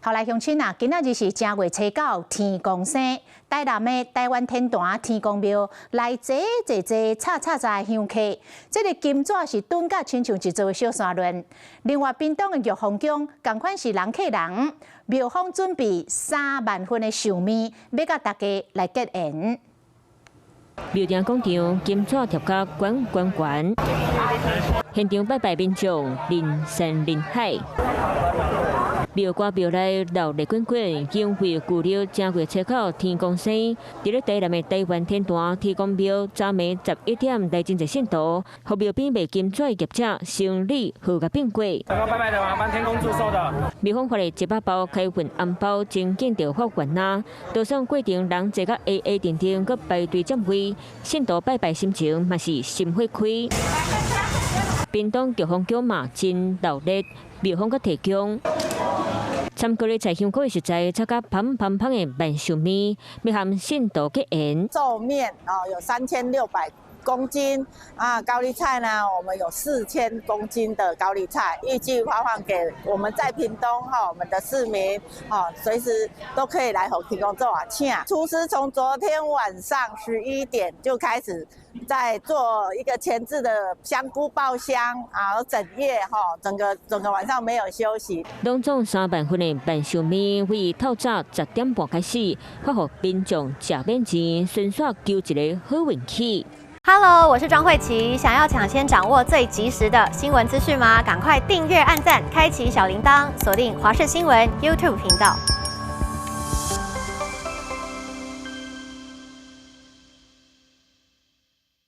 好來，鄉親啊，今仔日是正月初九，天公生，台南的台灣天壇天公廟來濟濟濟插插在香客，這个金紙是轉甲親像一座小山崙。另外，屏東的玉皇宮仝款是人客人，廟方準備3萬份的壽麵，欲佮大家來結緣。廟埕廣場金紙貼甲懸懸懸，現場拜拜民眾人山人海。廟外廟內鬧熱滾滾，經費舊曆正月初九天公生，佇咧台南的台灣天壇天公廟，昨暝11點來真濟信徒，予廟邊賣金紙業者生意好甲變過。拜拜的，幫天公祝壽的。廟方發了100包開運紅包，真緊就發完啦。導賞過程人濟甲挨挨定定，閣排隊佔位，信徒拜拜心情嘛是心火開。屏東玉皇宮嘛真鬧熱，廟方閣提供。參高麗菜香菇的食材，炒甲香香香的萬壽麵，欲和信徒結緣。壽麵哦，有3600公斤啊，高麗菜呢，我們有4000公斤的高麗菜，預計發放給我們在屏東哈，我們的市民哦，隨時都可以來予天公祖啊請。廚師從昨天晚上11點就開始在做一個前置的香菇爆香啊，整夜哈，整個整個晚上沒有休息。攏總3萬份的萬壽麵，為透早10點半開始發予民眾食免錢，順紲求一个好運氣。 Hello，我是莊慧琪。想要搶先掌握最及時的新聞資訊嗎？趕快訂閱、按讚、開啟小鈴鐺，鎖定華視新聞 YouTube 頻道。